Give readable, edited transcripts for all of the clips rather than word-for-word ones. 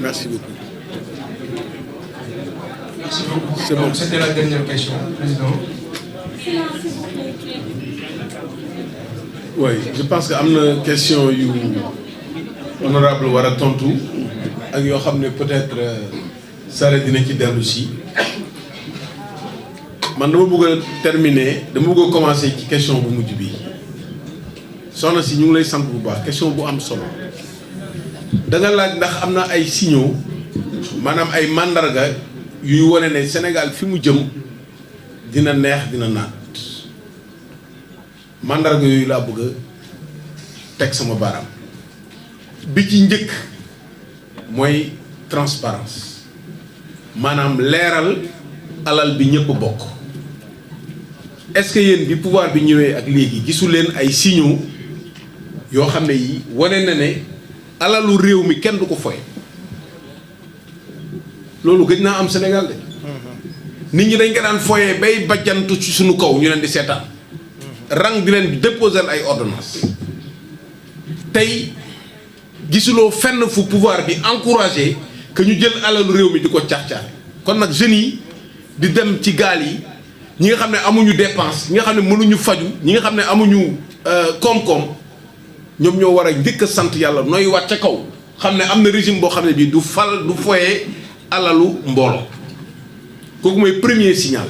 Merci beaucoup. Merci beaucoup. C'est bon. C'était la dernière question, Président. Oui, je pense que am na question yu honorable war a tontu ak yoo xam ne peut-être Sare dina ci dellu si man dama bëgg a terminer dama bëgg a commencer ci question bu mujj bi soxna si ñu ngi lay sant bu baax question bu am solo da nga laaj ndax am na ay signaux maanaam ay mandarga yuy wane ne Sénégal fi mu jëm dina neex dina naat mandarga yooyu laa bëgg a teg sama baaraam bi ci njëkk mooy transparence maanaam leeral alal bi ñëpp bokk est-ce que yéen bi pouvoir bi ñëwee ak léegi gisu leen ay signaux yoo xam ne yi wane na ne alalu réew mi kenn du ko foye loolu gëj naa am Sénégal de nit ñi dañ ko daan foyee bay bajjantu ci suñu kaw ñu leen di seetaan rang di leen déposer ay ordonnance tey gisuloo fenn fu pouvoir bi encouragé que ñu jël alalu réew mi di ko caax-caaxe kon nag jeunes yi di dem ci gaal yi ñi nga xam ne amuñu dépense ñi nga xam ne mënuñu faju ñi nga xam ne amuñu koom-koom ñoom ñoo war a njëkk a sant yàlla nooy wàcc ca kaw xam ne am na régime boo xam ne bii du foyee alalu mbooloo kooku mooy premier signal.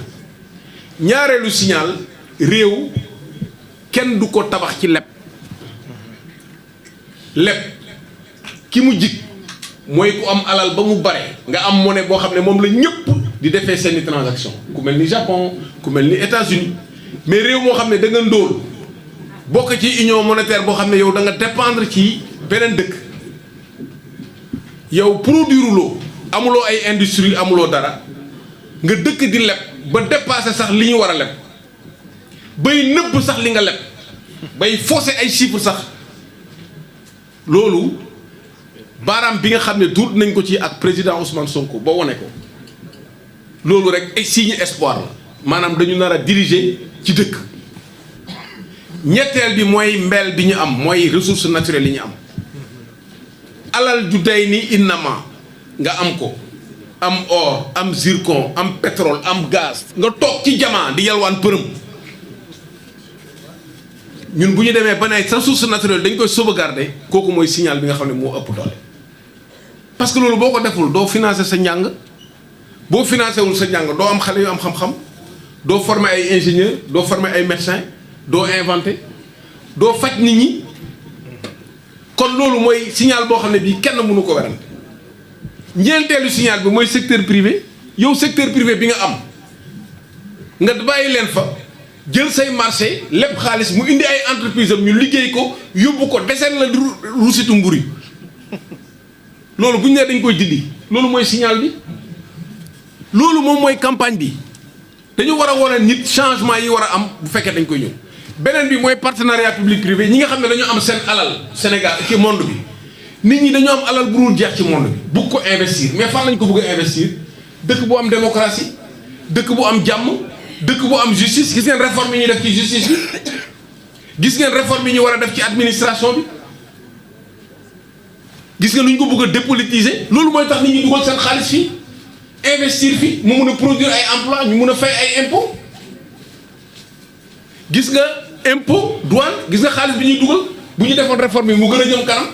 ñaareelu signal réew kenn du ko tabax ci leb ki mu jig mooy ku am alal ba mu bare nga am monnaie boo xam ne moom la ñëpp di defee seeni transaction ku mel ni Japon ku mel ni États-Unis mais réew moo xam ne da nga ndóol bokk ci union monétaire boo xam ne yow da nga dépendre ci beneen dëkk yow produire loo amuloo ay industrie amuloo dara nga dëkk di leb ba dépasser sax li ñu war a leb bay nëbb sax li nga leb bay fausser ay chiffres sax loolu baaraam bi nga xam ne duut nañ ko ci ak président Ousmane Sonko ba wone ko loolu rek ay signe espoir la maanaam dañu nar a diriger ci dëkk. ñetteel bi mooy mbeel bi ñu am mooy ressources naturelles yi ñu am alal ju day ni innama nga am ko am or am zircon am pétrole am gaz nga toog ci jamaa di yalwaan përëm ñun bu ñu demee ba ne sa ressource naturelle dañ koy sauvegarder kooku mooy signal bi nga xam ne moo ëpp doole parce que loolu boo ko deful doo financer sa njàng boo financer wul sa njàng doo am xale yu am xam-xam doo former ay ingénieur doo former ay médecin doo inventé doo faj nit ñi kon loolu mooy signal boo xam ne bii kenn mënu ko werante ñeenteelu signal bi mooy secteur privé yow secteur privé bi nga am nga bàyyi leen fa jël say marché lépp xaalis mu indi ay entreprise am ñu liggéey ko yóbbu ko deseen la rusitu mburi loolu bu ñu nee dañ koy dindi loolu mooy signal bi loolu moom mooy campagne bi dañu war a wane nit changement yi war a am bu fekkee dañ koy ñëw beneen bi mooy partenariat public privé ñi nga xam ne dañoo am seen alal Sénégal ci monde bi nit ñi dañoo am alal bu dul jeex ci monde bi bugg ko investir mais fan lañ ko bëgg a investir dëkk bu am démocratie dëkk bu am jàmm dëkk bu am justice gis ngeen réforme yi ñuy def ci justice bi gis ngeen réforme yi ñu war a def ci administration bi gis nga lu ñu ko bëgg a dépolitiser loolu mooy tax nit ñi dugal seen xaalis fii investir fii mu mun a produire ay emploi ñu mun a fay ay impôt gis nga impôt douane gis nga xaalis bi ñuy dugal bu ñu defoon réforme yi mu gën a jëm kanam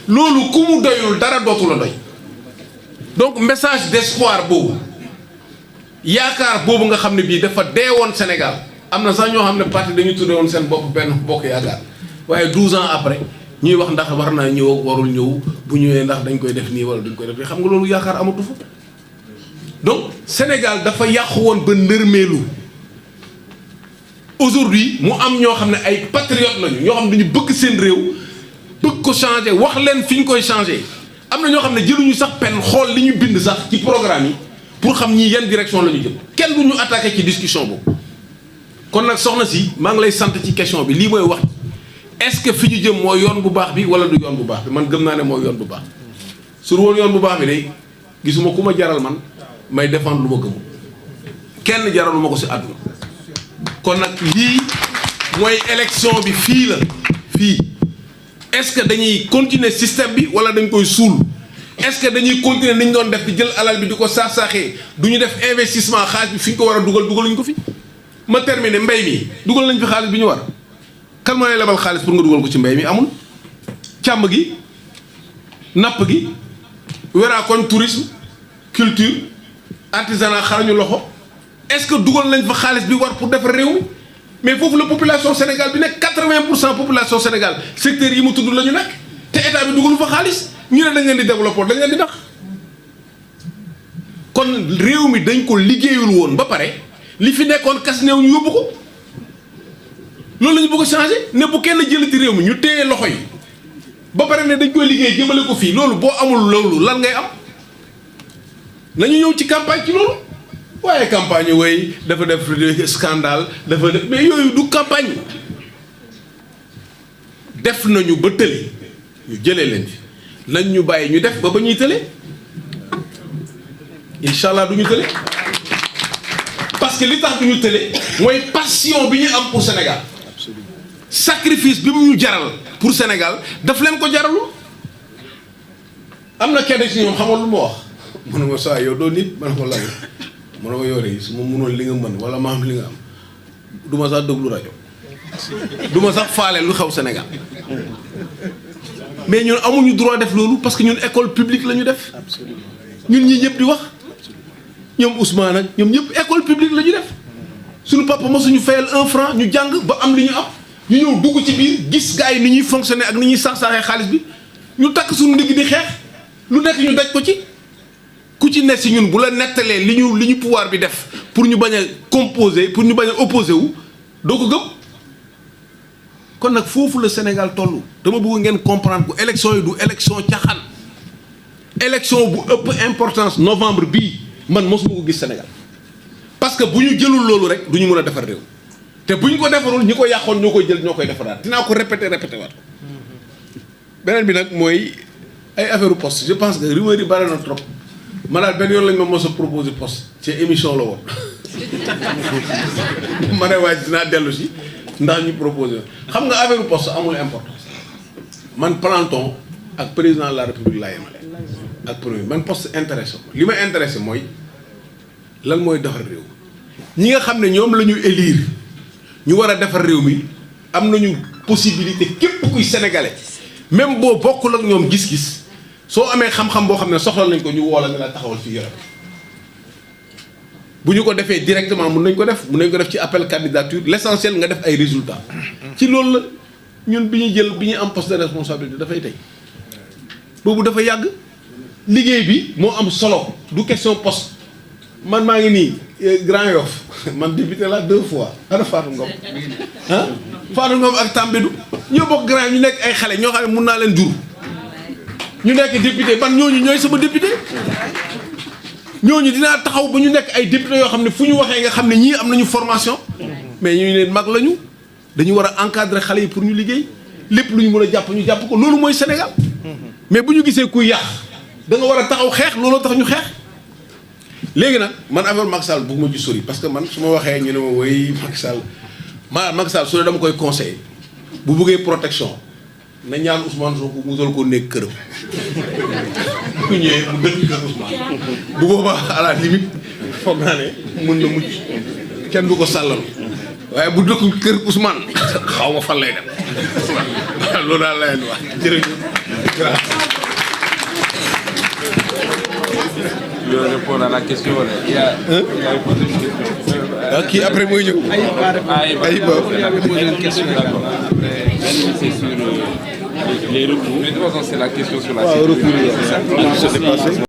loolu ku mu doyul dara dootu la doy donc message d'espoir boobu yaakaar boobu nga xam ne bii dafa dee woon Sénégal am na sax ñoo xam ne parti dañu tuddee woon seen bopp benn bokk yaakaar waaye 12 ans après ñuy wax ndax war naa ñëw ak warul ñëw bu ñëwee ndax dañ koy def nii wala duñ koy def nii xam nga loolu yaakaar amatu fa donc Sénégal dafa yàqu woon ba ndërmeelu aujourd'hui mu am ñoo xam ne ay patriotes lañu ñoo xam ne dañu bëgg seen réew bëgg ko changer wax leen fi ñu koy changer am na ñoo xam ne jëluñu sax pen xool li ñu bind sax ci programme yi pour xam ñii yan direction la ñu jëm kenn du ñu attaqué ci discussion boobu kon nag soxna si maa ngi lay sant ci question bi lii mooy wax est-ce que fi ñu jëm mooy yoon bu baax bi wala du yoon bu baax bi man gëm naa ne mooy yoon bu baax sur woon yoon bu baax bi day gisuma ku ma jaral man may défendre lu ma gëmul kenn jaralu ma ko si àdduna kon nag lii mooy élection bi fii la fii est-ce que dañuy continuer système bi wala dañ koy suul est-ce que dañuy continuer ni ñu doon def di jël alal bi di ko saax-saaxee du ñu def investissement xaalis bi fi ñu ko war a dugaluñu ko fi. ma terminer mbay mi dugal nañ fi xaalis bi ñu war kan moo lay lebal xaalis pour nga dugal ko ci mbay mi amul. càmm gi napp gi weraakoon tourisme culture artisanat xarañu loxo est-ce que dugal nañ fa xaalis bi war pour defar réew mi mais foofu la population Sénégal bi nekk 80% population Sénégal secteur yi mu tudd la ñu nekk te état bi dugalu fa xaalis ñu ne dañ leen di développer dañ leen di nax kon réew mi dañ ko liggéeyul woon ba pare li fi nekkoon kas néew ñu yóbbu ko loolu la ñu bëgg a changer ne bu kenn jëlati réew mi ñu téye loxo yi ba pare ne dañ koy liggéey jëmale ko fii loolu boo amul loolu lan ngay am nañu ñëw ci campagne ci loolu waaye campagne yi way dafa def scandale dafa def mais yooyu du campagne def nañu ba tële ñu jëlee leen fi nañ ñu bàyyi ñu def ba ñuy tële incha allah du ñu tële parce que li tax du ñu tële mooy passion bi ñu am pour Sénégal sacrifice bi mu ñu jaral pour Sénégal daf leen ko jaralu am na kenn ci ñoom xamal lu ma wax mu ne ma saa yow doo nit ma ne ko laaj ma ne ko yore su ma mënoon li nga mën wala ma am li nga am du ma sax déglu rajo du ma sax faale lu xew Sénégal mais ñun amuñu droit def loolu parce que ñun école publique la ñu def ñun ñii ñëpp di wax ñoom Ousmane ak ñoom ñëpp école publique la ñu def suñu papa mosuñu fayal 1 franc ñu jàng ba am li ñu am ñu ñëw dugg ci biir gis gars yi ni ñuy fonctionner ak ni ñuy sax-saxee xaalis bi ñu takk suñu ndigg di xeex lu nekk ñu daj ko ci ku ci ne si ñun bu la nettalee li ñu pouvoir bi def pour ñu bañ a composer pour ñu bañ a opposer wu doo ko gëm kon nag foofu la Sénégal toll dama bëgg ngeen comprendre que élection yi du élection caaxaan élection bu ëpp importance novembre bii man mosuma ko gis Sénégal parce que bu ñu jëlul loolu rek du ñu mën a defar réew te bu ñu ko defarul ñi ko yàqoon ñoo koy jël ñoo koy defaraat dinaa ko répéter waat ko beneen bi nag mooy ay affaire poste je pense que rumeur yi bari na trop ma daal benn yoon lañ ma mos a proposé poste ci émission la woon ma ne waaj dinaa dellu si ndax ñu proposé xam nga affaire poste amul importance man planton ak président de la république laa yemale ak premier man poste intéressé li ma intéressé mooy lan mooy defar réew ñi nga xam ne ñoom la ñu élire ñu war a defar réew mi am nañu possibilité képp kuy sénégalais même boo bokkul ak ñoom gis-gis soo amee xam-xam boo xam ne soxla nañ ko ñu woo la nga la taxawal fii yore bu ñu ko defee directement mun nañ ko def ci appel candidature l'essentiel nga def ay résultats ci loolu la ñun bi ñuy jël bi ñuy am poste de responsabilité dafay tey boobu dafa yàgg liggéey bi moo am solo du question poste man maa ngi nii Grand Yoff man député la 2 fois ana Fatou Ngom ah Fatou Ngom ak Tambédou ñoo bokk Grand ñu nekk ay xale ñoo xam ne mun naa leen jur ñu nekk député man ñooñu ñooy sama député ñooñu dinaa taxaw ba ñu nekk ay député yoo xam ne fu ñu waxee nga xam ne ñii am nañu formation mais ñu leen mag lañu dañu war a encadrer xale yi pour ñu liggéey lépp lu ñu mën a jàpp ñu jàpp ko loolu mooy Sénégal mais bu ñu gisee kuy yàq da nga war a taxaw xeex looloo tax ñu xeex léegi nag man affaire Macky Sall bëgguma ci sori parce que man su ma waxee ñu ne ma woy Macky Sall Macky Sall su dee dama koy conseiller bu bëggee protection na ñaan Ousmane Sonko mu musal ko nekk këram ku ñëwee mu dëkk kër Ousmane bu boobaa à la limite foog naa ne mën na mucc kenn du ko sàllal waaye bu dëkk kër Ousmane xaw ma fan lay dem loolu daal la leen wax jërëjëf. Je vais répondre à la question. Il a posé une question. Qui après moi il a posé une question. D'accord. Après, c'est sur les recours. Mais de toute façon, c'est la question sur la sécurité.